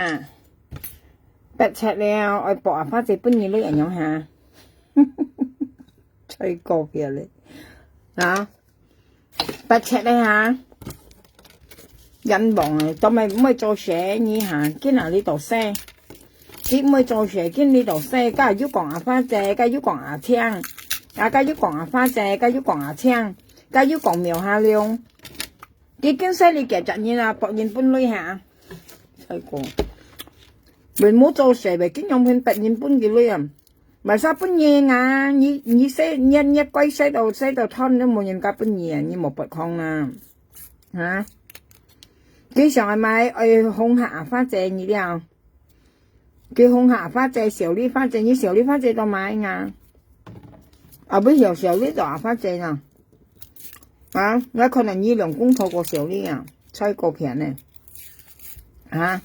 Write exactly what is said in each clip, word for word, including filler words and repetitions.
啊，八七了，愛博阿花姐分你鐳恁樣哈？最過分了。啊，八七了哈？冤枉啊，都毋會做事你哈，今日你都死，你毋會做事，今日你都死，該又講阿花姐，該又講阿青，啊，該又講阿花姐，該又講阿青，該又講苗下龍。 佢今世你幾隻人啊，博人分鐳哈？最過，你無做事，你經常分別人分佢鐳啊？為啥分你啊？你，你細，你，你乖細到，細到斷都無人家分你啊，你無發狂啦。哈？佢想愛買，愛哄下阿花姐你了。 佢哄下花姐、小麗花姐，你小麗花姐到買啊？啊，不曉小麗到阿花姐呢？啊，𠊎看到你兩公婆過小麗啊，最過分呢。啊，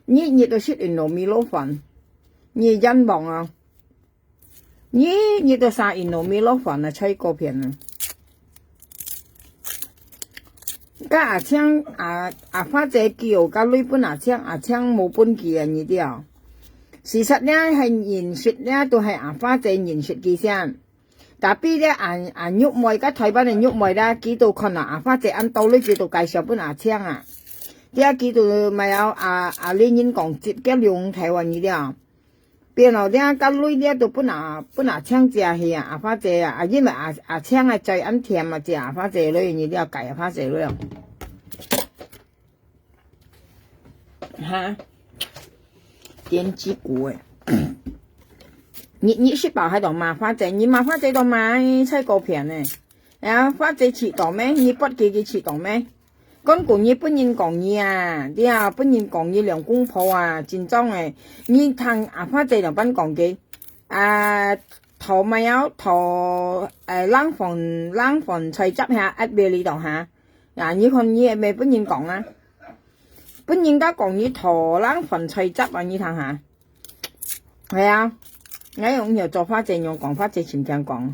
你，你都食Indomie撈飯，你冤枉啊！ 你，你都食Indomie撈飯啊，最過分啊！該阿青，阿，阿花姐叫，該鐳分阿青，阿青無分佢啊，你知啊？事實呢，係認識呢，都係阿花姐認識佢先。Tapi呢，阿，阿玉妹，該台灣个玉妹呢，佢都看到阿花姐恁多鐳，佢都介紹分阿青啊。這佢都毋係有阿，阿麗人講接个龍頭啊，你知啊？ 變咯，這个鐳這都分阿，分阿青姐去啊，阿花姐啊，啊，因為阿，阿青个嘴恁甜嘛，食阿花姐鐳，你了解阿花姐鐳。哈？點擊鼓誒。你，你食飽還當罵花姐，你罵花姐都罵，最過分呢。啊，花姐食到咩？你發給佢食到咩？ 講古你分人講你啊，你啊，分人講你兩公婆啊，真正誒，你聽阿花姐兩班講个，啊，頭尾啊，頭，誒，冷飯，冷飯菜汁下，一杯里頭下，啊，你看你會毋會分人講啊？分人家講你頭冷飯菜汁啊，你聽下。 係啊，𠊎用曉做花姐，用講花姐親像講。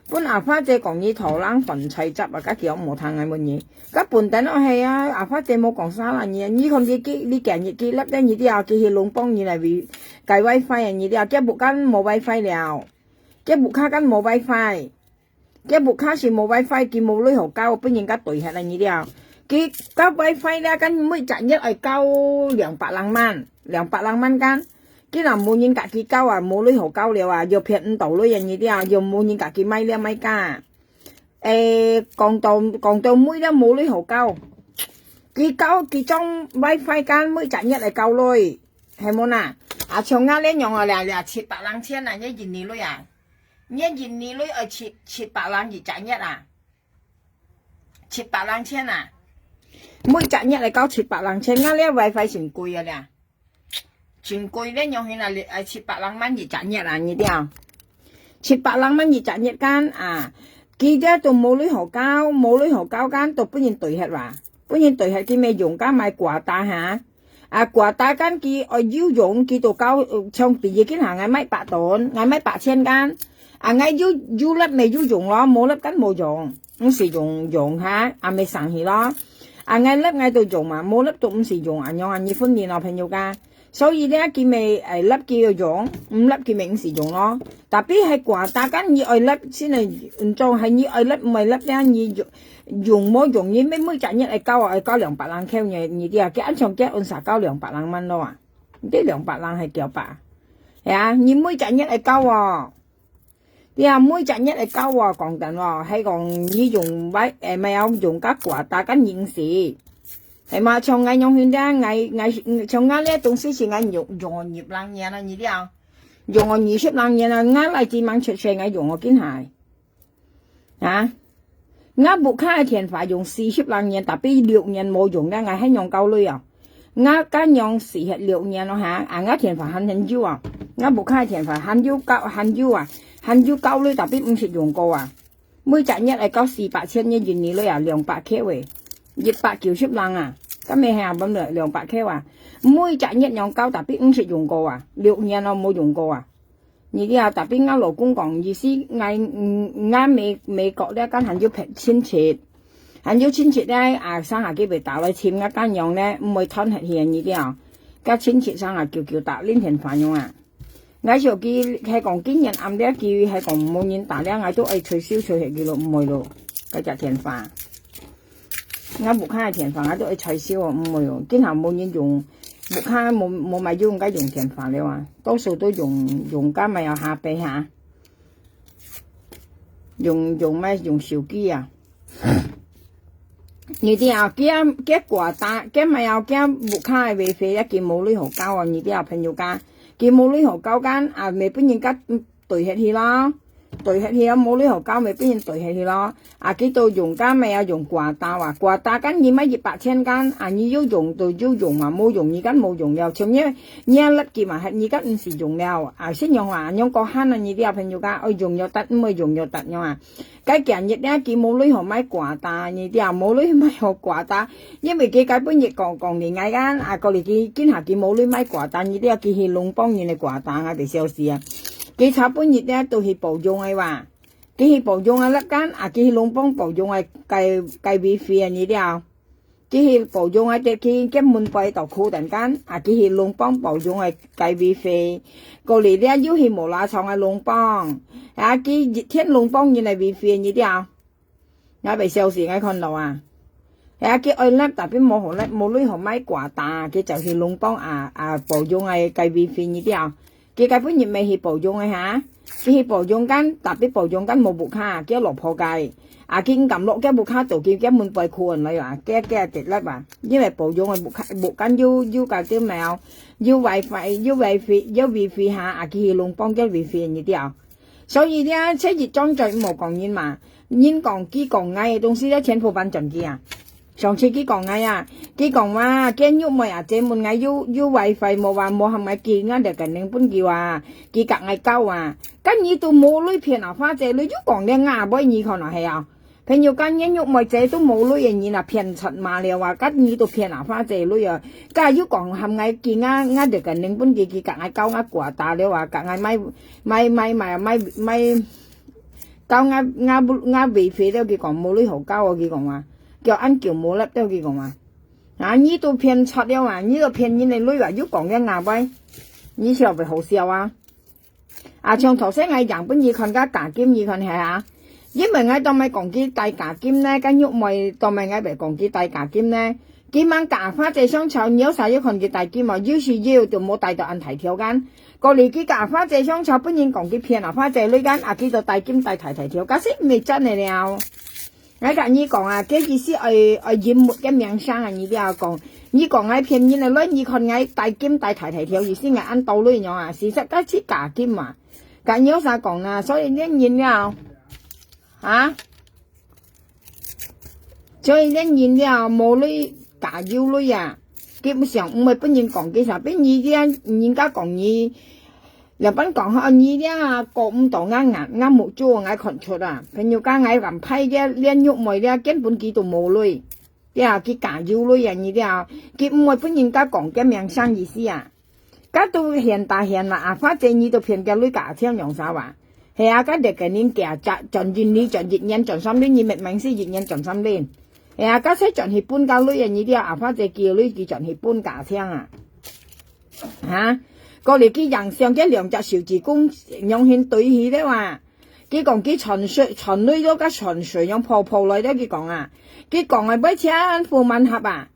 分阿花姐講你頭冷飯菜汁啊，該佢無聽𠊎問你。該本等哦係啊，阿花姐無講啥啦，你，你看佢，佢，你今日佢粒等你了，佢去龍邦你來為，改WiFi啊，你了，佢屋間無WiFi了，佢屋下間無WiFi。 佢屋下係無WiFi，佢無鐳好交，分人家對忒啊，你了。佢交WiFi了，間每隻月愛交兩百零萬，兩百零萬間。佢若無人甲佢交啊，無鐳好交了啊，又騙毋到鐳啊，你了，又無人甲佢買了買家。誒，講到，講到尾了，無鐳好交。佢交，佢種WiFi間，每隻月愛交鐳，係無呐？啊，像𠊎這樣啊，了，了，七百零千啊，你印尼鐳啊？ 你印尼鐳愛七，七百零一隻月啊？七百零千啊？每隻月來交七百零千，𠊎這WiFi真貴啊了。真貴，你用去哪裡？愛七百零萬一隻月啊，你了。七百零萬一隻月間啊，佢這都無鐳好交，無鐳好交間，都分人對忒哇。分人對忒，佢乜用家買quota哈。 啊，quota間佢愛有用，佢都交，呃，像比如今下𠊎買百噸，𠊎買八千間，啊，𠊎有，有粒乜有用咯，無粒間無用，毋使用，用哈，啊，乜省去咯。啊，𠊎粒𠊎都用嘛，無粒都毋使用，啊，樣啊，你分你咯，朋友家。所以呢，佢乜，誒，粒佢要用，毋粒佢乜毋使用咯。 Tapi係quota間你愛粒先係，毋做係你愛粒毋愛粒咧，你用，用無用，你每，每隻月愛交啊，愛交兩百零箍呢，你知啊，佢恁樣佢按時交兩百零萬咯啊，你兩百零係幾百？係啊，你每隻月愛交哦，你啊，每隻月愛交哦，講真哦，係講你用WiFi，誒，乜有用个quota間認識，係嘛？像𠊎用現在，𠊎，𠊎，像𠊎這東西係𠊎用，用了二十零年了，你知啊？ 用了二十零年啊，𠊎來自吂出世，𠊎用了幾下。啊？𠊎屋下个電話用四十零年，tapi六年無用了，𠊎還用夠鐳啊。𠊎家用四十六年了哈，啊，𠊎電話還很久啊。𠊎屋下个電話還有夠，還有啊，還有夠鐳，tapi毋識用過啊。 每隻月愛交四百千个印尼鐳啊，兩百箍誒，一百九十零啊，該乜係啊，分兩，兩百箍啊。每隻月樣交，tapi毋識用過啊，六年咯無用過啊。你知啊，tapi𠊎老公講，意思𠊎，嗯，𠊎美，美國咧，間還有別親戚，還有親戚咧，啊，上下佢會打來尋𠊎，恁樣咧，毋會斷忒去，你知啊。該親戚上啊，久久打恁電話樣啊。𠊎想佢係講今年暗了，佢係講無人打了，𠊎都愛取消取忒佢咯，毋會咯，該隻電話。𠊎屋下个電話，𠊎都愛取消哦，毋會哦，今下無人用，屋下無，無麼用，該用電話了啊，多數都用，用該麼个下背下，用，用麼个用手機啊。你知啊，佢啊，佢掛單，佢麼个，佢屋下个WiFi啊，佢無鐳好交哦，你知啊，朋友家，佢無鐳好交間啊，咪分人家對忒去咯，對忒去咯，無鐳好交咪分人對忒去咯。啊，佢都用該麼个用掛單啊，掛單間你買一百千間啊，你有用就有用嘛，無用你間無用了，像你，你啊，垃圾嘛，你間毋使用了啊，信用啊，用過限啊，你知啊，朋友家，愛用就得，毋愛用就得樣啊。 該今日咧，佢無鐳好買掛單，你知啊，無鐳買好掛單，因為佢該本日講，講你𠊎間，啊，過來佢，今下佢無鐳買掛單，你知啊，佢去龍邦人个掛單啊，就消息啊。佢查本日咧，都去保用个哇。佢去保用个，那間啊，佢去龍邦保用个，該，該WiFi啊，你知啊。 佢去保用个，佢，佢，佢門背到苦等間，啊，佢去龍邦保用个該WiFi。過來了又去無拉長个龍邦，啊，佢一天龍邦人个WiFi，你知啊？𠊎被消息𠊎看到啊。啊，佢愛laptop，tapi無好laptop，無鐳好買掛單，佢就去龍邦啊，啊，保用个該WiFi，你知啊？ 佢該本日乜去保用个哈，佢去保用間，tapi保用間無屋下，佢老婆該。啊，佢毋敢落佢屋下做，佢，佢門背苦人來啊，佢，佢直落啊，因為保用个屋下，屋間有，有該个咩哦，有WiFi，有WiFi，有WiFi哈，啊，佢去龍邦个WiFi，你知啊？所以呢，這一張嘴毋好講人嘛，人講佢講𠊎个東西，全部搬轉去啊。 上次佢講𠊎啊，佢講話，佢玉妹啊，姐問𠊎有，有WiFi無啊，無喊𠊎寄，𠊎就肯定分佢啊，佢甲𠊎搞啊。該你都無鐳騙啊，花姐，你又講了𠊎妹，你看啊，係啊。朋友間，你玉妹姐都無鐳个人啊，騙出馬了啊，該你都騙啊，花姐鐳啊。該又講喊𠊎寄，𠊎，𠊎就肯定分佢，佢甲𠊎搞，𠊎掛單了啊，甲𠊎買，買，買，買，買，買，搞𠊎，𠊎，𠊎WiFi了，佢講無鐳好搞哦，佢講啊，叫恁久無力了，佢講啊。 啊，你都騙出了啊，你都騙人个鐳啊，又講个𠊎妹，你笑會好笑啊。啊，像頭先𠊎影分你看个假金，你看係啊？因為𠊎當咪講佢戴假金呢，該玉妹當咪𠊎會講佢戴假金呢。佢問甲花姐相吵，你有啥要看佢戴金哦？有時有就無戴到恁大條間。過來佢甲花姐相吵，本人講佢騙啊，花姐鐳間啊，佢就戴金戴大大條，該係毋係真个了？ 𠊎甲你講啊，該意思愛，愛隱瞞个名聲啊，你這樣講。你講𠊎騙人个，來你看𠊎戴金戴大大條，意思𠊎恁多鐳樣啊，事實該係假金嘛。甲你有啥講啊？所以恁人了，啊？所以恁人了，無鐳假有鐳啊，基本上毋會分人講佢啥，分你這樣，人家講你 兩班講吼，你這啊，過毋到𠊎眼，𠊎目珠，𠊎看出啊。朋友家𠊎敢派這，這玉妹這，根本佢都無鐳。這啊，佢假有鐳啊，你這啊，佢毋會分人家講个名聲意思啊。該都現打現嘛，啊，反正你都騙个鐳假像樣啥哇。係啊，該就跟人家賺，賺一年，賺一年，賺三年，你明明係一年賺三年。係啊，該才賺去分个鐳啊，你這啊，反正佢鐳佢賺去分假像啊。 哈？過來佢影相，該兩隻手指公仰形對起了啊。佢講佢傳水，傳鐳了，該傳水樣泡泡來了，佢講啊。佢講个尾全部滿合啊。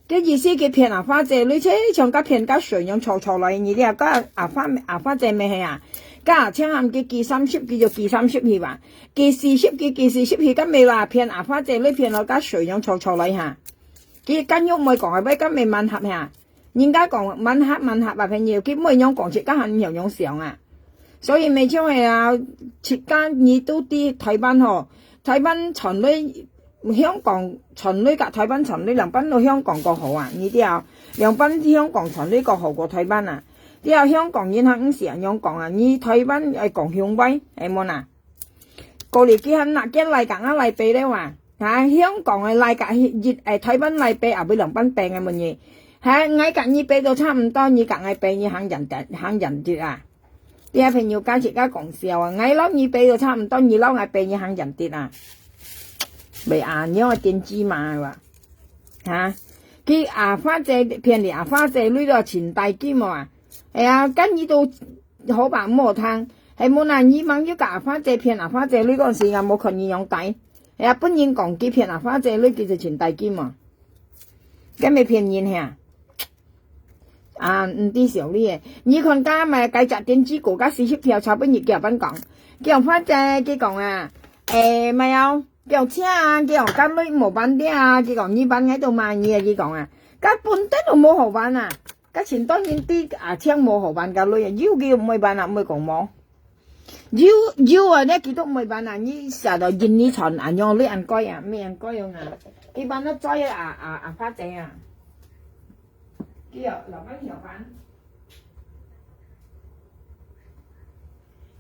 該意思佢騙啊，花姐鐳，像該騙該水樣泡泡來，你這个啊花，啊花姐乜係啊。該像喊佢寄三十，佢就寄三十去吧。寄四十，佢寄四十去，該乜話騙啊，花姐鐳騙了，該水樣泡泡來哈。佢跟玉妹講个尾，該乜滿合哈。 人家講滿合滿合啊，朋友，佢毋會樣講，自家還毋曉樣想啊。所以每種个啊，自家你都知台灣吼，台灣傳鐳，香港傳鐳甲台灣傳鐳，兩班都香港較好啊，你知啊？兩班香港傳鐳較好過台灣啊。你啊，香港人還毋識恁樣講啊，你台灣愛講香港，係無啊？ 過來佢還拿佢來甲𠊎來比了啊！啊，香港个來甲一，誒，台灣來比，也會兩班平个問題。哈，𠊎甲你比都差毋多，你甲𠊎比，你行遠點，行遠啲啊！你个朋友家自家講笑啊！𠊎摎你比都差毋多，你摎𠊎比，你行遠啲啊！袂啊，你愛電子嘛，係吧？ 哈？佢阿花姐騙你阿花姐鐳到盡大金無啊？哎呀，該你都好吧，毋好聽。係無啦，你吂有佮阿花姐騙阿花姐鐳，該時間無看你樣大。哎呀，分人講佢騙阿花姐鐳，佢就盡大金無？該毋係騙人係啊？啊，毋知笑你个。你看該麼个該隻電子歌，該四十條，差不多佢有分講。佢講花姐，佢講啊，誒，毋係哦，佢講請啊，佢講該鐳無辦了啊，佢講你辦，𠊎都罵你啊，佢講啊，該本底都無好辦啊，該盡多人知啊，請無好辦該鐳啊，有佢毋會辦啊，毋會講無。有，有啊，你佢都毋會辦啊，你寫到印尼傳啊，樣鐳恁貴啊，毋係恁貴樣啊，佢辦到最啊，啊，啊，花姐啊。 佢有，老闆有辦。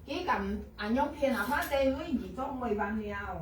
佢敢恁樣騙啊，花姐鐳佢做毋會辦了啊。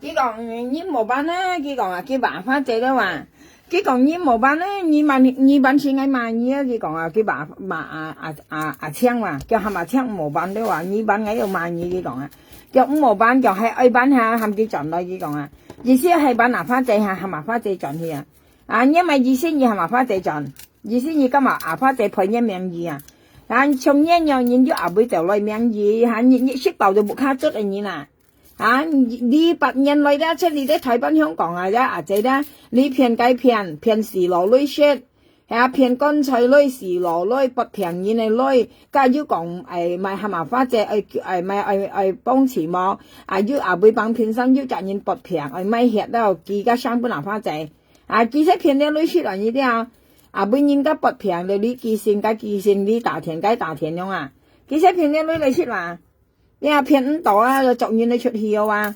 佢講，你無辦啊，佢講啊，佢罵花姐了啊。佢講，你無辦啊，你罵，你辦事𠊎罵你啊，佢講啊，佢罵，罵啊，啊，啊，阿青啊，叫喊阿青無辦了啊，你辦𠊎又罵你，佢講啊，叫毋好辦，叫係愛辦哈，喊佢轉來，佢講啊，意思係辦阿花姐哈，喊阿花姐轉去啊。啊，你毋係意思你喊阿花姐轉，意思你敢嘛阿花姐賠你名譽啊？啊，像你樣人有阿妹走來名譽，哈，你，你食飽就毋卡足个人啊。 啊，你，你八年來咧，出去咧台灣香港啊，咧阿姐咧，你騙該騙，騙四老鐳食，係啊，騙棺材鐳、四老鐳、發病人个鐳，該又講，哎，買蛤蟆花姐，哎，哎，買，哎，哎，幫錢無？啊，又阿妹幫平生又隻人發病，哎，買血了，佢个相分阿花姐。啊，佢識騙了鐳食啊，你知啊？阿妹人家發病了，你寄信該寄信，你打電該打電樣啊？佢識騙了鐳來食嘛？ 你啊騙毋到啊，就作孽个出去哦啊！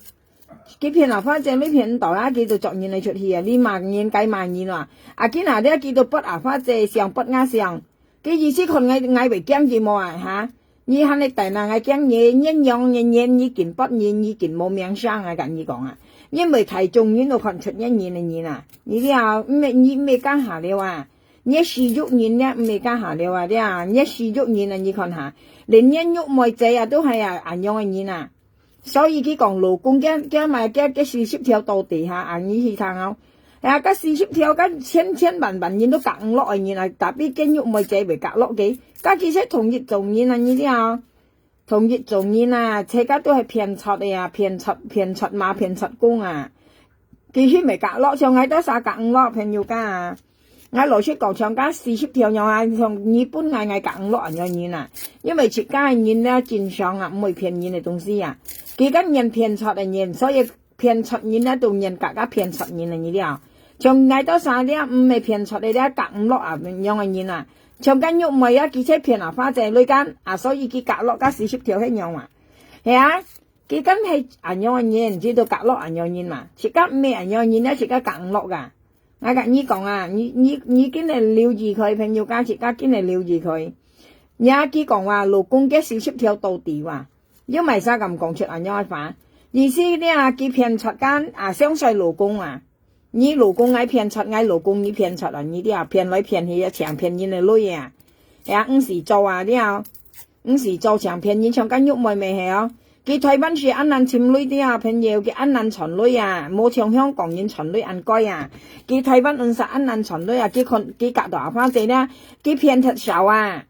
佢騙阿花姐，你騙毋到啊，佢就作孽个出去啊！你罵人該罵人啊！啊，佢那了，佢都不阿花姐想不𠊎想，佢意思看𠊎，𠊎會驚佢無啊？哈！你還係等啊，𠊎驚你，你樣你，你，你緊不你，你緊無名聲啊！跟你講啊，因為大眾人都看出你人个人啊！你了，毋係，你毋係講下了啊！ 你侮辱人呢，毋係講下了啊，這啊，你侮辱人啊，你看下，連你玉妹姐啊，都係啊，恁樣个人啊。所以佢講老公，佢，佢嘛，佢，佢四十條到底哈，啊，你去聽哦。哎呀，該四十條，該千千萬萬人都夾毋落个人啊，tapi佢玉妹姐會夾落个，該其實同一種人啊，你知啊？ 同一種人啊，自家都係騙出个啊，騙出，騙出媽，騙出公啊。佢去毋係夾落，像𠊎兜儕夾毋落，朋友家啊。𠊎老實講，像該四十條樣啊，像你分𠊎，𠊎夾毋落恁樣人啊。因為自家个人呢，真相啊，毋會騙人个東西啊。佢个人騙出个人，所以 騙出人啊，都人家个騙出人啊，你了。像𠊎兜儕了，毋係騙出个了，夾毋落啊，恁樣个人啊。像該玉妹啊，佢就騙啊，花姐鐳間啊，所以佢夾落該四十條係樣啊。係啊，佢敢係恁樣个人，佢都夾落恁樣人嘛。自家毋係恁樣人啊，自家夾毋落啊。 𠊎甲你講啊，你，你，你緊來留意佢，朋友家自家緊來留意佢。若佢講話，老公个四十條到底哇，又毋係啥敢講出恁樣个話。意思呢，佢騙出間啊，相衰老公啊，你老公𠊎騙出，𠊎老公你騙出啊，你這騙來騙去啊，淨騙人个鐳啊，哎呀，毋使做啊，了。 毋使做淨騙人，像該玉妹乜係哦。佢台灣時恁難尋鐳个啊，朋友，佢恁難賺鐳啊，無像香港人賺鐳恁該啊。佢台灣毋使恁難賺鐳啊，佢看，佢夾到阿花姐呢，佢騙忒少啊。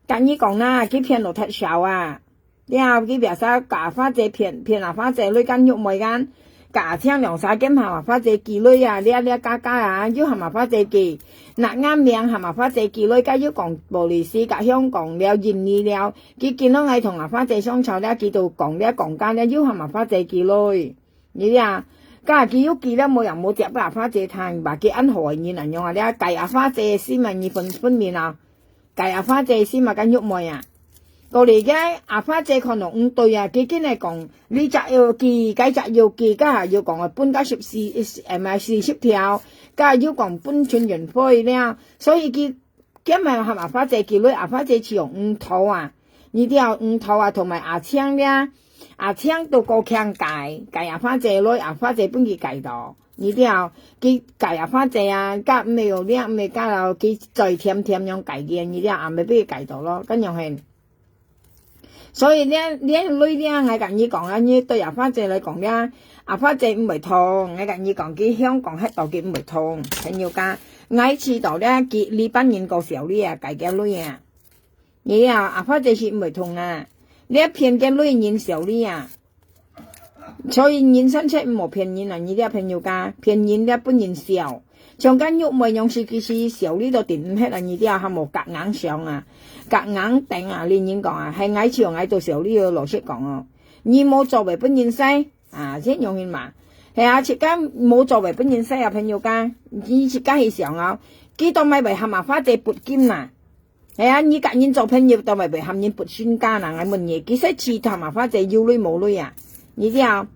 甲你講啦，佢騙到忒少啊。了，佢biasa甲阿花姐騙，騙阿花姐鐳間玉妹間， 甲請兩三間蛤蟆花姐寄鐳啊，這這加加啊，又蛤蟆花姐寄，拿𠊎名蛤蟆花姐寄鐳，甲又講Malaysia，甲香港了，印尼了，佢見到𠊎同阿花姐相吵了，佢就講了講價了，又蛤蟆花姐寄鐳。你啊，甲佢又寄了，無人無接，甲阿花姐聽，話佢恁好个人恁樣啊，了，該阿花姐心啊，你分分明啊。 該阿花姐心嘛，該玉妹啊。過來个阿花姐看到毋對啊，佢緊來講，你隻要寄，該隻要寄，該下又講啊，分該十四，誒，毋係四十條，該又講分全運費了。所以佢兼下喊阿花姐寄鐳，阿花姐就毋討啊。你知無？魚頭啊，同埋阿青咧，阿青都過強戒，戒阿花姐鐳，阿花姐分佢戒到。你知無？佢戒阿花姐啊，甲毋係有領，毋係甲了，佢嘴甜甜樣戒佢，你知無？阿姆分佢戒到咯，該樣係。所以咧，這鐳咧，𠊎甲你講啊，你對阿花姐來講咧，阿花姐毋會痛，𠊎甲你講，佢香港歇到佢毋會痛，朋友家，𠊎試到咧，佢禮拜日過燒鐳啊，戒佢鐳啊。 你啊，阿花姐是毋會痛啊。你騙个鐳人笑你啊。所以人生切毋好騙人啊，你這朋友家，騙人這分人笑。像該玉妹樣式，佢是笑你都頂毋歇啊，你這還無夾硬想啊，夾硬頂啊，你人講啊，係𠊎笑𠊎都笑你哦，老實講哦。你無做會分人笑啊，這樣形嘛。係啊，自家無做會分人笑啊，朋友家，你自家去想哦，佢都買會喊阿花姐撥金啊。 係啊，你甲人做朋友，都毋會喊人撥身家啦。𠊎問你，其實試探阿花姐有鐳無鐳啊？你知無？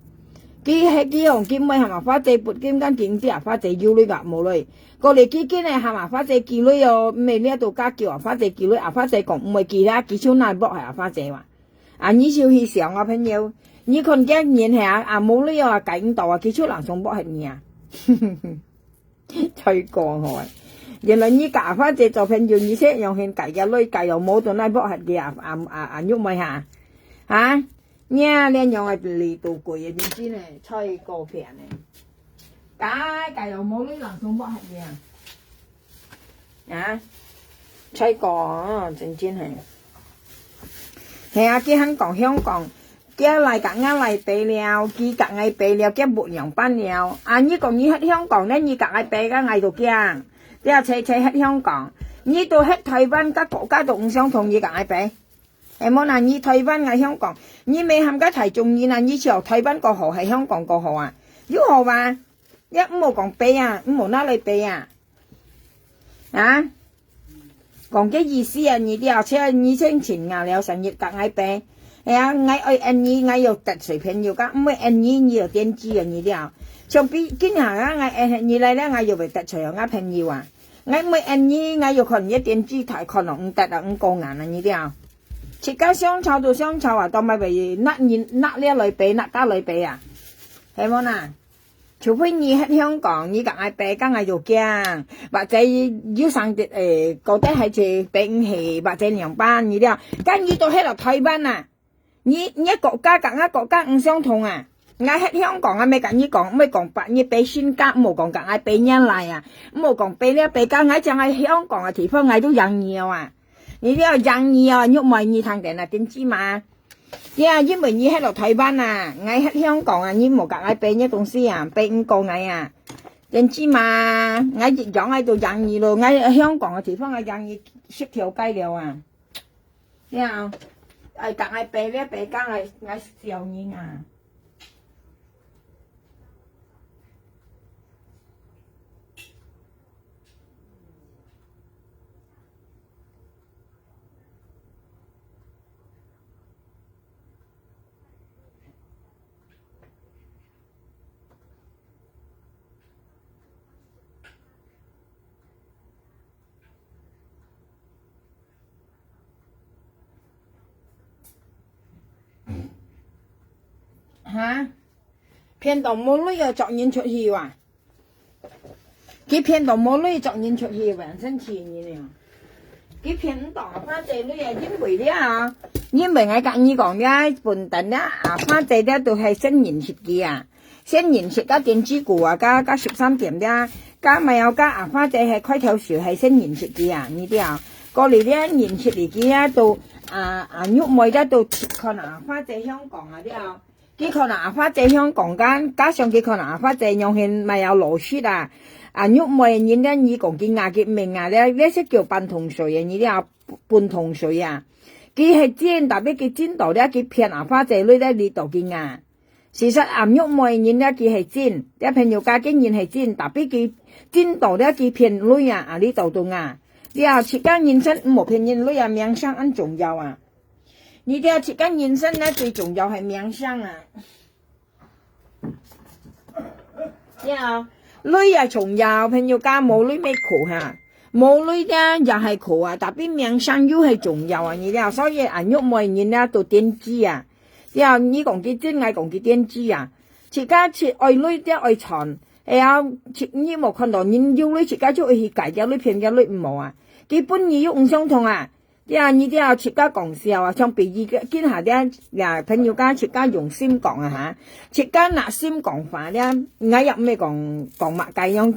佢係佢用金妹喊阿花姐撥金，敢佢毋知阿花姐有鐳抑無鐳？過來佢今日喊阿花姐寄鐳哦，毋係你都敢叫阿花姐寄鐳，阿花姐講毋會寄啦，佢就拿剝係阿花姐哇。啊，你就去想啊，朋友，你看這人係啊，啊無鐳哦，啊，戒毋到啊，佢就拿上剝係你啊。 衰過吼。原來你甲阿花姐做朋友，你先用現戒个鐳，戒又無到那剝核个啊，啊，啊，啊，玉妹哈？啊？你啊，連用个力度貴个，真正个，衰過騙个。戒，戒又無鐳，人送剝核个啊。啊？衰過哦，真正係。係啊，佢還講香港， 佢來甲𠊎來白了，佢甲𠊎白了，佢無樣般了。啊，你講你歇香港呢，你甲𠊎白，甲𠊎都驚。你啊，切切歇香港，你都歇台灣，甲國家都毋相同，你甲𠊎白，係無啦？你台灣𠊎香港，你毋係喊个大眾人啊，你就台灣過好，係香港過好啊？有好啊？你毋好講白啊，毋好拿來白啊。啊？ 講个意思啊，你了解，你先請假了，成日甲𠊎白。哎呀，𠊎愛恩你，𠊎有得罪朋友个，毋會恩你，你有電視啊，你了。像比今下啊，𠊎恩你來了，𠊎又會得罪哦，𠊎朋友啊。𠊎毋會恩你，𠊎又看你个電視台，看了毋得啊，毋過眼啊，你了。自家相吵就相吵啊，到尾會拿人，拿了來白，拿家來白啊，係無啦？ 除非你歇香港，你甲𠊎白，甲𠊎又驚，或者有生得，誒，覺得還係白毋係，或者兩班，你了。甲你都歇到台灣啊，你，你个國家甲𠊎國家毋相同啊。𠊎歇香港啊，毋係甲你講，毋係講白，你白身家，毋好講甲𠊎白人來啊，毋好講白了白家，𠊎正係香港个地方，𠊎都贏你哦啊。你了贏你哦，玉妹你聽見啊，電視嘛？ 呀，因為你歇到台灣啊，𠊎歇香港啊，你無甲𠊎白你東西啊，白毋過𠊎啊。電視嘛，𠊎一樣𠊎都贏你咯，𠊎香港个地方𠊎贏你十條街了啊。呀，愛甲𠊎白了白甲𠊎，𠊎笑你啊。 哈？騙到無鐳又捉人出去哇？佢騙到無鐳捉人出去，還生氣人了。佢騙毋到阿花姐鐳啊，因為了啊，因為𠊎甲你講了，本等了，阿花姐了都係先認識佢啊。 先認識个電視股啊，甲，甲十三點了，甲毋係有甲阿花姐係開頭時係先認識佢啊，你知啊？過來了認識了佢啊，都，啊，啊，玉妹了都看阿花姐香港啊，知啊？佢看阿花姐香港間，加上佢看阿花姐樣形，毋係有老實啊。啊，玉妹人了，你講佢牙佢毋係牙了，這係叫半桶水啊，你知啊？半桶水啊。佢係真，tapi佢真到了，佢騙阿花姐鐳了，你到佢牙。 事實阿玉妹人了佢係真，這朋友家个人係真，tapi佢真到了佢騙鐳啊，啊，你做到啊。了，自家人生毋好騙人，鐳啊，名聲恁重要啊。你了，自家人生呢，最重要係名聲啊。了，鐳啊重要，朋友家無鐳乜苦哈。無鐳个也係苦啊，tapi命相又係重要啊，你了，所以啊，玉妹人了都電子啊，了，你講佢真，𠊎講佢電子啊，自家自愛鐳个愛賺，哎呀，自，你無看到人有鐳，自家就愛去改个鐳，騙个鐳，毋好啊，佢本意又毋相同啊。 對啊，你這自家講笑啊，像比喻个，今下這，呀，朋友家自家用心講啊哈，自家拿心講話這，𠊎也毋係講，講麼个樣，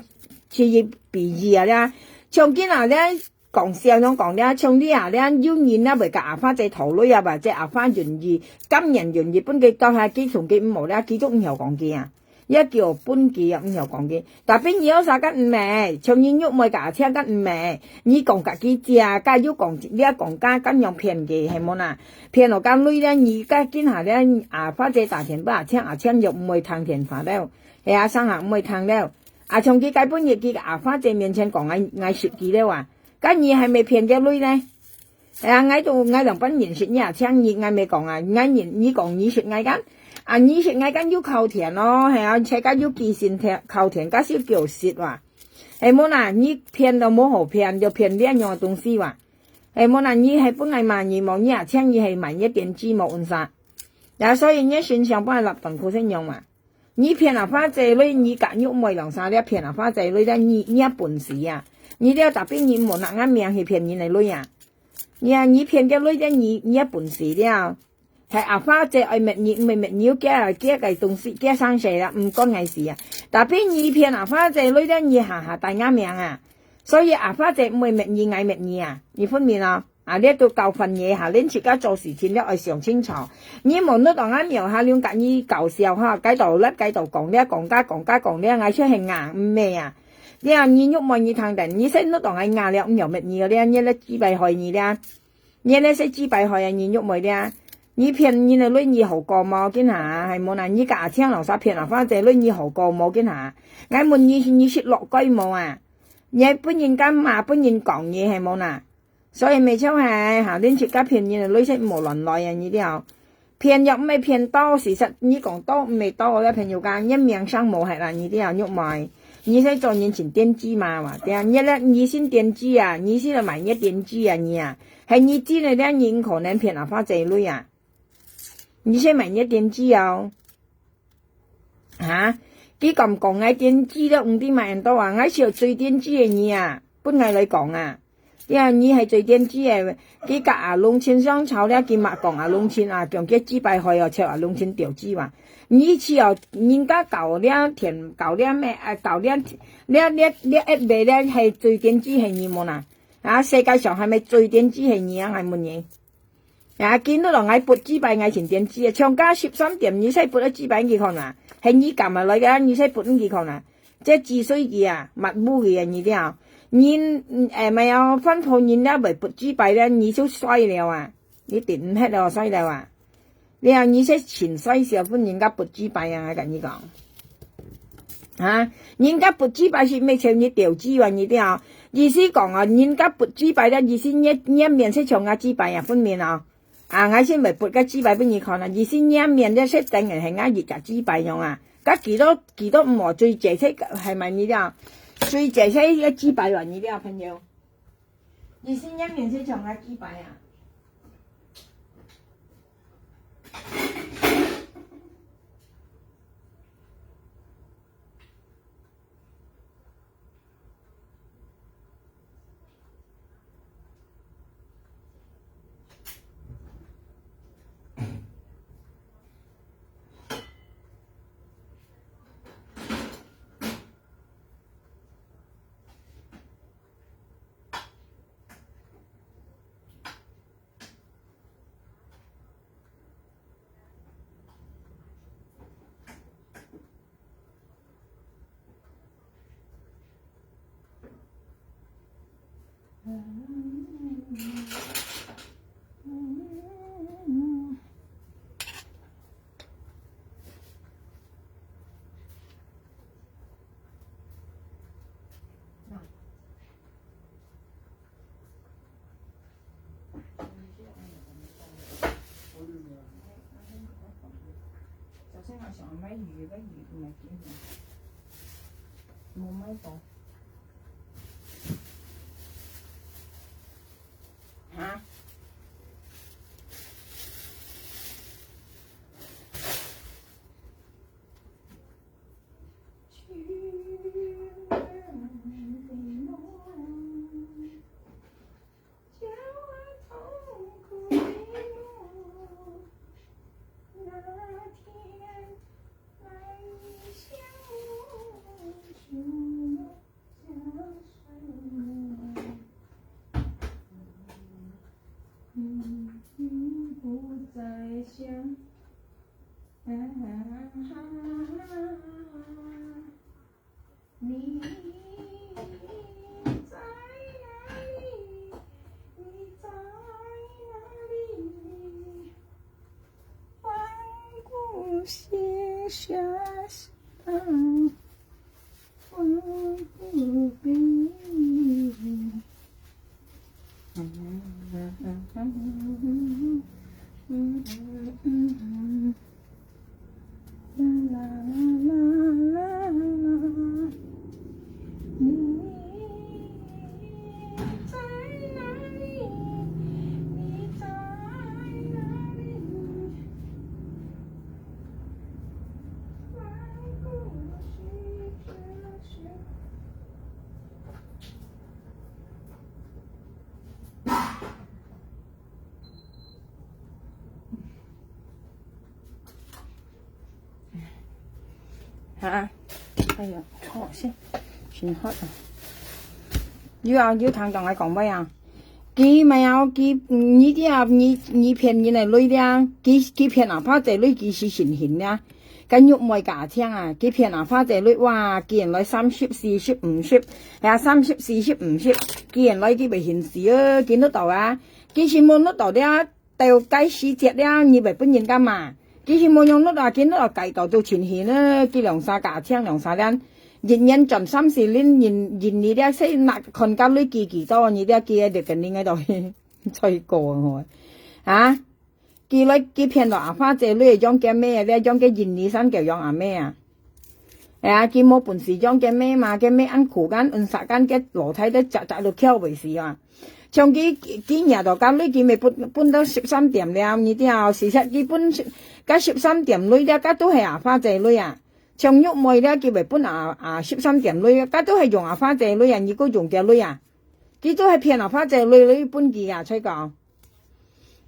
去比喻啊這，像今下這講笑樣講這，像你啊這，有人啊會佮阿花姐討論啊，或者阿花願意，甘願願意分佢到下，佢從佢毋好這，佢就毋曉講佢啊。 也叫分佢啊，毋曉講佢。Tapi你有啥个毋係？像你玉妹佮阿青个毋係？你講佮佢借，佮又講，你也講佮，佮樣騙佢，係無啦？騙了佮鐳了，你佮今下了，阿花姐打電話，阿青，阿青又毋會聽電話了，係啊，上下毋會聽了。啊，像佢該本日，佢阿花姐面前講，𠊎，𠊎識佢了啊，該你還無騙个鐳呢？ 哎呀，𠊎都，𠊎兩班認識你啊，像你，𠊎無講啊，𠊎認，你講你識𠊎个，啊，你識𠊎个有靠田咯，係啊，自家有幾身田，靠田，該是叫識哇。係無啦，你騙都無好騙，就騙這樣个東西哇。係無啦，你係分𠊎罵你無，你啊，像你係買你電子無，恁啥？呀，所以你身上半粒糖苦先用嘛。 你騙阿花姐鐳，你佮玉妹兩儕了騙阿花姐鐳了，你，你也本事啊！你了tapi你無拿𠊎命去騙人个鐳啊！你啊，你騙个鐳了，你，你也本事了。係阿花姐愛搣你，毋係搣你，有幾，幾个東西，幾生事啦，毋關𠊎事啊！Tapi你騙阿花姐鐳了，你下下帶𠊎命啊！所以阿花姐毋會搣你，𠊎搣你啊！你分明哦！ 啊，這都教訓你哈，恁自家做事情了愛想清楚。你無搦到𠊎廟下，恁佮你搞笑哈，該到摎該到講了，講甲講甲講了，𠊎就係硬毋係啊。你啊，你玉妹你聽等，你先搦到𠊎硬了，毋曉搣你了，你咧自敗害你了。你咧係自敗害啊，你玉妹了。你騙人个鐳你好過無？今下係無啦，你佮阿青老師騙阿花姐鐳你好過無？今下，𠊎問你，你識落改無啊？你分人家罵，分人講你係無啦？ 所以毋係像係，哈，恁自家騙人个鐳色無亂來啊，你了。騙又毋係騙到，事實你講到毋係到，這朋友家，你命上無忒啦，你了，玉妹。你係做人情電子嘛，哇，對啊，你了，你先電子啊，你先來買你電子啊，你啊。係你真个了，你可能騙阿花姐鐳啊。你先買你電子哦。 哈？佢敢講𠊎電子了，毋知買恁多啊！𠊎係最電子个你啊，分𠊎來講啊！對啊，你係最電子个，佢佮阿龍親相吵了，佢嘛講阿龍親啊，強佢自敗害哦，笑阿龍親掉子嘛。你去哦，人家搞了田，搞了咩，啊，搞了，了，了，了，一味了，係最電子係你無啦？啊，世界上係毋係最電子係你啊？𠊎問你。 呀，今日咯，𠊎發紙牌，𠊎先點紙啊，像該十三點，你使發个紙牌佢看啊？係你撳下來个，你使發佢看啊？這紙水佢啊，抹烏佢啊，你了。人，嗯，誒，毋係哦，番婆人了，會發紙牌了，你就衰了啊！你頂毋忒了，衰了啊！了，你使盡衰小分人家發紙牌啊，𠊎跟你講。 哈，人家發紙牌係毋係像你掉紙啊，你了。意思講啊，人家發紙牌了，意思你，你面色像𠊎紙牌啊，分明啊。啊，𠊎先會發个紙牌分你看啊，意思你面色等於係𠊎一隻紙牌樣啊。該幾多，幾多毋好最濟色係咪你了？最濟色个紙牌啊，你了，朋友。意思你面色像𠊎紙牌啊。哈，哎呀，好先，先好啊。有啊，有聽講來講話啊。佢毋係啊，佢，你知啊，你，你騙人个鐳了，佢，佢騙阿爸姐鐳，佢是神仙了。該玉妹家強啊，佢騙阿爸姐鐳，哇，既然來三十、四十、五十，哎呀，三十、四十、五十，既然來佢袂現世哦，佢搦到啊，佢是無搦到了。 到該時節了，你會分人家罵。佢係無用搦啊，佢搦啊，改到都情形呢，佢兩儕家強兩儕人，一年賺三四輪，人，人你了，細拿看家裡幾幾多，你了，佢个rekening个都，最高啊，吼。啊？佢來，佢騙到阿花姐女，養个妹啊，了，養个印尼山狗養阿妹啊。哎呀，佢無本事養个妹嘛，个妹恁苦，恁，恁煞，个老太太隻隻都翹尾死啊。 像佢，佢，佢惹到家裡，佢乜分，分到十三點了，你知啊，事實佢分十，該十三點鐳了，該都係阿花姐鐳啊。像玉妹了，佢會分啊，啊，十三點鐳，該都係用阿花姐鐳啊，你个用个鐳啊。佢都係騙阿花姐鐳，鐳分佢啊，所以講。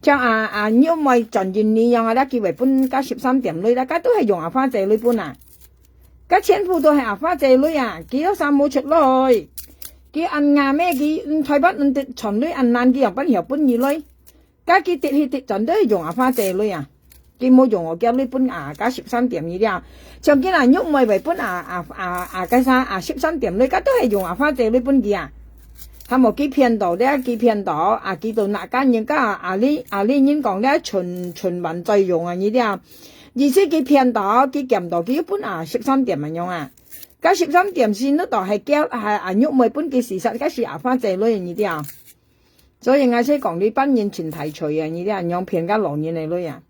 像啊，啊，玉妹賺印尼樣啊，了，佢會分該十三點鐳了，該都係用阿花姐鐳分啊。 該全部都係阿花姐鐳啊，佢有啥無出來？佢恁雅咩，佢，嗯，台灣，嗯，得賺鐳恁難，佢樣般曉分你鐳？該佢得去得賺都係用阿花姐鐳啊，佢無用我个鐳分啊，該十三點你了。像佢啊，玉妹會分啊，啊，啊，啊，該啥，啊，十三點鐳，該都係用阿花姐鐳分佢啊。還無佢騙到了，佢騙到，啊，佢都拿該人家，啊，你，啊，你人講了，循，循環再用啊，你了。 意思佢騙到，佢撿到，佢又分啊十三點恁樣啊。該十三點是搦到係叫，係啊，玉妹分佢，事實該係阿花姐鐳，你知啊。所以𠊎係講，這班人盡大罪啊，你知啊，仰騙該老人个鐳啊。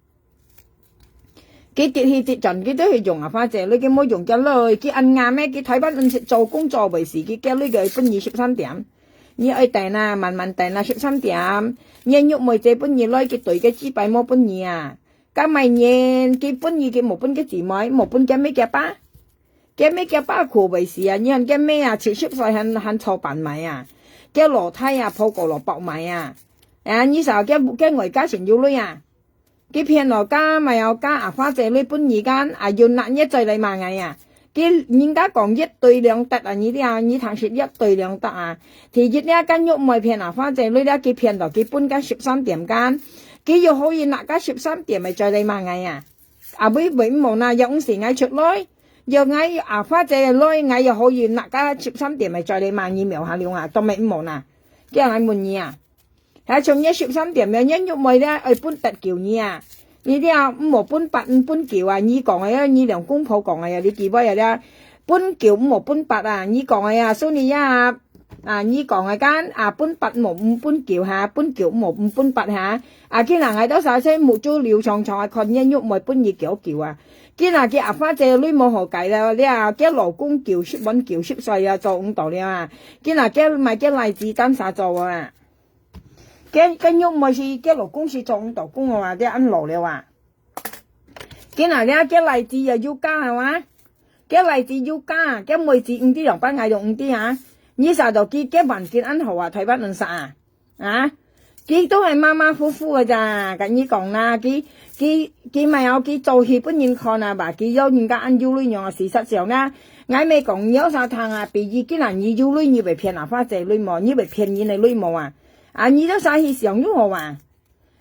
佢得去得賺，佢都係用阿花姐鐳，佢無用个鐳，佢恁雅咩，佢台灣人食做工做袂死，佢个鐳个分你十三點。你愛等啊，慢慢等啊，十三點。你玉妹姐分你來，佢對个幾擺無分你啊。 該麼人，佢分你，佢無分个姊妹，無分个姆个爸。个姆个爸苦會死啊！你看个姆啊，七十歲還，還坐板買啊，个老弟啊，抱過來抱買啊。啊，你想个，个外家先有鐳啊？佢騙了个，買了个，阿花姐鐳分你个，啊，有那日再來罵𠊎啊！ 佢人家講一舉兩得啊，你聽，你聽係一舉兩得啊。第一，這个玉妹騙阿花姐鐳，這个佢騙到佢分个十三點間，佢又可以拿个十三點个再來罵𠊎啊。啊，會，會毋好啦，又毋使𠊎出來，又𠊎阿花姐个鐳，𠊎又可以拿个十三點个再來罵你，無下流啊，都毋好啦。這樣𠊎問你啊。 還像你十三點了，你玉妹了，愛分八九你啊。你這毋好分八，毋分九啊，你講个啊，你兩公婆講个啊，你幾位啊了，分九毋好分八啊，你講个啊，所以啊，啊，你講个間啊，分八毋好，毋分九哈，分九毋好，毋分八哈。啊，今日𠊎兜儕細目珠流長長啊，看你玉妹分你九九啊。今日佢阿花姐女無好改了，了，佢老公九十滿九十歲啊，做毋到了啊。今日佢買个例子單儕做啊。 該，該玉妹係該老公係做毋到工啊，這恁老了啊。今日這个例子又有假啊，該例子有假，該妹子毋知兩班，𠊎都毋知啊。你啥到佢，該環境恁好啊，台灣人啥啊？啊？佢都係馬馬虎虎个咋，跟你講啦，佢，佢，佢買好佢做戲分人看啊吧，佢有人家恁有鐳樣啊，事實上啦，𠊎乜講你有啥聽啊，比如今日你有鐳，你會騙阿花姐鐳無？你會騙人个鐳無啊？ 啊，你兜儕去想就好啊。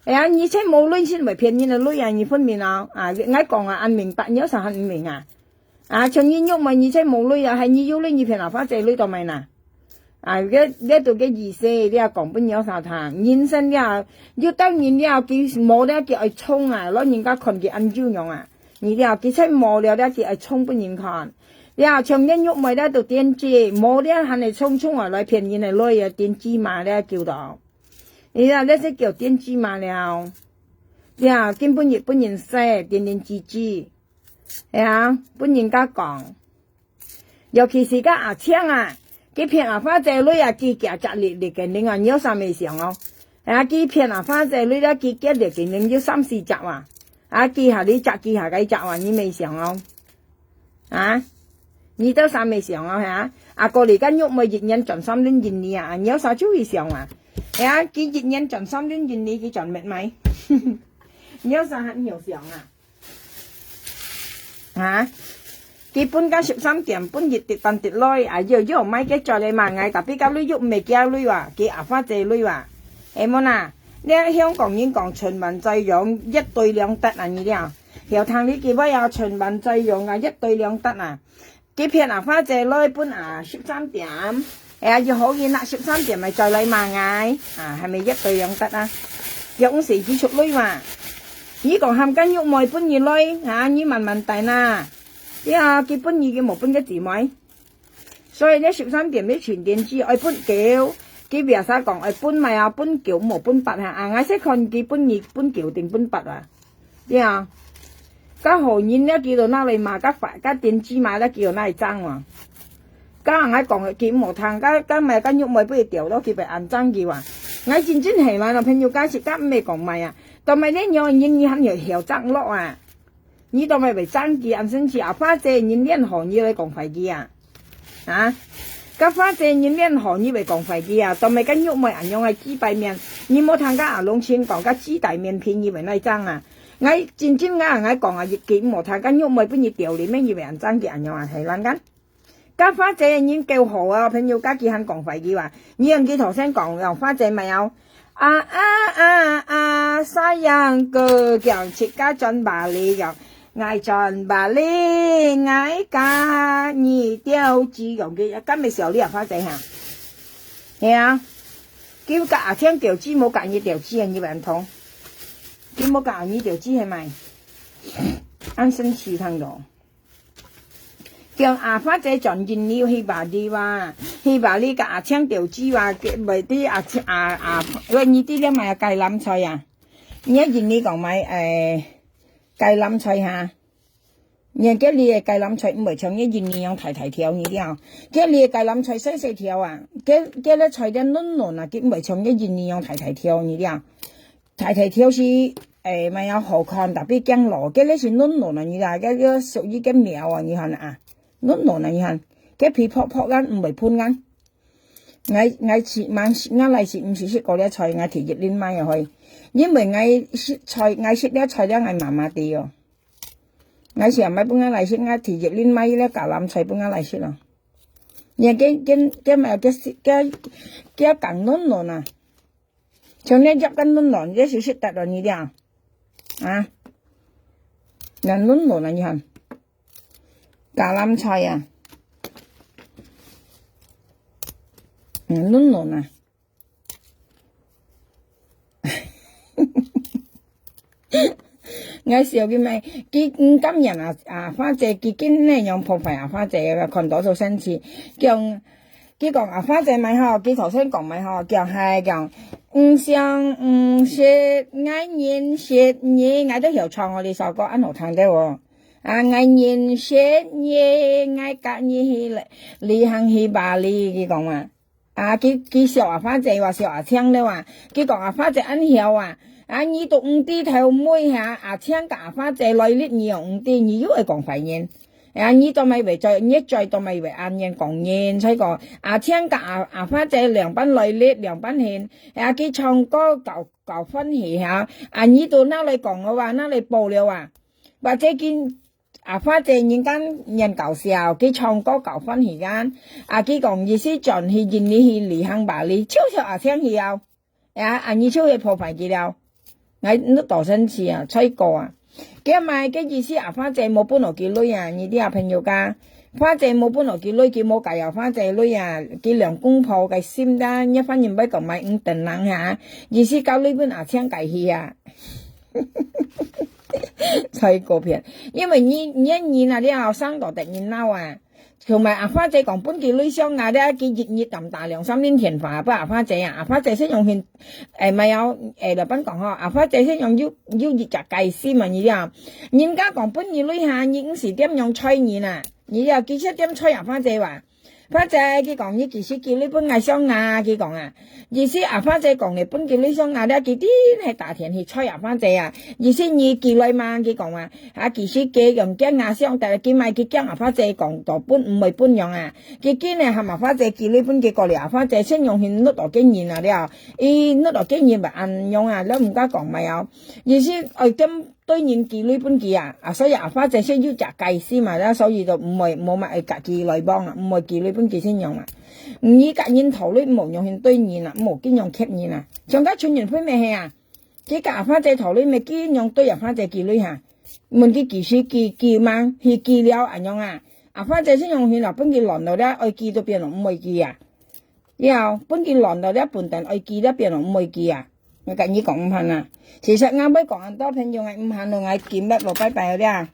哎呀，你才無鐳先會騙人个鐳啊，你分明啊。啊，𠊎講啊，恁明白，你有啥還毋明啊？啊，像你玉妹，你才無鐳啊，係你有鐳，你騙阿花姐鐳做麼个啦？啊，這，這都个意思，你也講分你有啥聽。人生了，有兜人了，佢無了，佢愛衝啊，老人家看佢恁有樣啊。你了，佢才無了，了佢愛衝分人看。了，像你玉妹了都電擊，無了還係衝衝啊來騙人个鐳啊，電擊嘛了救到。你了，這係叫電擊嘛了。了，根本日本人使，電電擊擊。係啊，分人家講。尤其是个阿青啊，佢騙阿花姐鐳啊，佢夾夾力力个，你啊，你有啥物想哦？啊，佢騙阿花姐鐳了，佢夾力个，你有三四隻哇。啊，佢下你隻，佢下該隻哇，你毋想哦？啊？你都啥物想哦？哈？啊，過你个玉妹一年賺三輪銀呢啊，你有啥注意想啊？哎呀，佢一年賺三輪銀呢，佢賺乜買？你有啥還有想啊？啊？佢分个十三點，分一滴半滴來，啊，又又買个做咧嘛，𠊎tapi个鐳又毋係佢鐳哇，佢阿花姐鐳哇。哎，無啦，你香港人講存萬載用，一對兩得啊，你了。曉聽你幾位啊，存萬載用啊，一對兩得啊。佢騙阿花姐來分啊十三點，哎呀，又好運啊，十三點咪再來嘛，𠊎啊，還未一對兩得啊，又毋使佢出鐳嘛。你講喊个玉妹分你來啊，你慢慢等啊。 呀，佢分你，佢無分个姊妹。所以呢，十三點呢，全電子愛分九，佢biasa講愛分麼啊，分九無分八哈。啊，𠊎識看佢分二、分九定分八啊。呀，該好人了，佢到哪裡買，該法，該電子買了，佢到哪裡爭啊？該𠊎講，佢無聽，該，該買，該玉妹分佢掉了，佢會恁爭佢啊。𠊎真正係嘛，朋友，該時間毋係講買啊，到買呢，有人你還有曉爭落啊。 你做麼會爭佢恁生氣啊？花姐人練好你來講壞佢啊？啊？該花姐人練好你會講壞佢啊？做麼个玉妹恁樣个幾百面，你無聽該阿龍親講，該幾百面騙你會來爭啊？𠊎真正啊，𠊎講啊，佢無聽該玉妹分你丟裡面，你會恁爭佢恁樣啊？係lan kan？ 該花姐人夠好啊，朋友，該佢還講壞佢啊。你用佢頭先講，用花姐買哦。啊啊啊啊，sayang哥，講自家轉Bali，講，𠊎轉Bali，𠊎加你釣魚，用佢，敢會笑你啊，花姐哈？係啊，佢甲阿青釣魚，無甲你釣魚，你還通。佢無甲你釣魚係咪？恁生氣聽到。 叫阿花姐轉印尼去Bali哇，去Bali甲阿青釣魚哇，佢，毋係，對阿青，啊，啊，喂，你知了買該藍菜啊？你印尼講買，誒，該藍菜哈？你看這裡个該藍菜毋會像你印尼樣大大條，你知無？這裡个該藍菜細細條啊，這，這个菜咧嫩嫩啊，佢毋會像你印尼樣大大條，你知無？ 大大條是，誒，麼个好看，tapi驚老，該个是嫩嫩啊，你啦，該个屬於該苗啊，你看啊，嫩嫩啊，你看，該皮薄薄个，毋會分个。𠊎，𠊎食，𠊎，𠊎來食，毋係食過了菜，𠊎提一輪買啊，可以。因為𠊎食菜，𠊎食了菜了，𠊎麻麻地哦。𠊎想買分𠊎來食，𠊎提一輪買了橄欖菜分𠊎來食咯。你看，該，該，該麼个，該，該，該梗嫩嫩啊。 像你夾个嫩卵，這是食得了你了。啊，那嫩卵啊，你看，橄欖菜啊，嗯，嫩卵啊。𠊎笑佢咩？佢毋甘願啊，啊，花姐，佢今日用破壞啊，花姐，看到就生氣，叫 佢講啊，花姐買吼，佢頭先講買吼，講係講，毋想毋食，𠊎人食你，𠊎都曉唱哦，這首歌恁好聽个哦。啊，𠊎人食你，𠊎甲你去旅，旅行去Bali，佢講嘛。啊，佢，佢笑啊，花姐話笑啊，青了啊。佢講啊，花姐恁曉啊，啊，你都毋知頭尾下，啊，青甲啊，花姐來歷，你又毋知，你又會講壞人。 啊，你做麼會做，你做做麼會恁樣講人，所以講，啊，青甲啊，啊，花姐兩班來歷，兩班現，啊，佢唱歌搞，搞歡喜哈，啊，你都拿來講个話，拿來報了啊，或者佢，啊，花姐人家人搞笑，佢唱歌搞歡喜間，啊，佢講意思轉去印尼去旅行Bali，就像啊，青去啊。 呀，恁樣就會破壞佢了。𠊎都當生氣啊，衰過啊！該麼个意思啊，花姐無分落佢鐳啊，你兜啊朋友家，花姐無分落佢鐳，佢無解啊，花姐鐳啊，佢兩公婆个心啦，你反正毋愛講買五等人哈，意思交鐳分阿青解去啊。在該片，因為你，你，你那了生到得人惱啊。同埋阿花姐講分佢鐳上牙了，佢一日打打兩三輪電話分阿花姐啊，阿花姐先用現，誒，毋係哦，誒，老闆講吼，阿花姐先用有，有一隻戒心嘛，你了，人家講分你鐳下，你毋使點樣睬人啊，你了，佢先點睬阿花姐哇。 花姐，佢講你幾時寄鐳分𠊎上牙，佢講啊。意思阿花姐講你分佢鐳上牙了，佢真係打電去催阿花姐啊。意思你寄來嘛，佢講啊。啊，幾時寄用驚啊，上，但係佢買佢驚阿花姐講到分毋會分樣啊。佢今日喊阿花姐寄鐳分佢過了，阿花姐先用去搦到个人啊了。佢搦到个人嘛恁樣啊，了毋敢講嘛哦。意思愛點 對人寄鐳分佢啊，啊，所以阿花姐先有隻戒心嘛，了所以就毋會，無嘛會佮佢來往啊，毋會寄鐳分佢先用啊。你佮人討鐳，毋好用心對人啊，毋好經常欠人啊。像該陳雲輝乜係啊，佢佮阿花姐討鐳，乜經常對阿花姐寄鐳哈。問佢幾時寄，寄嘛，去寄了恁樣啊。阿花姐先用心了，分佢亂了了，愛寄都變了，毋會寄啊。了，分佢亂了了，笨蛋愛寄了變了，毋會寄啊。𠊎佮你講毋盼啊。其實𠊎會講恁多朋友，𠊎毋盼了，𠊎今日無拜拜了。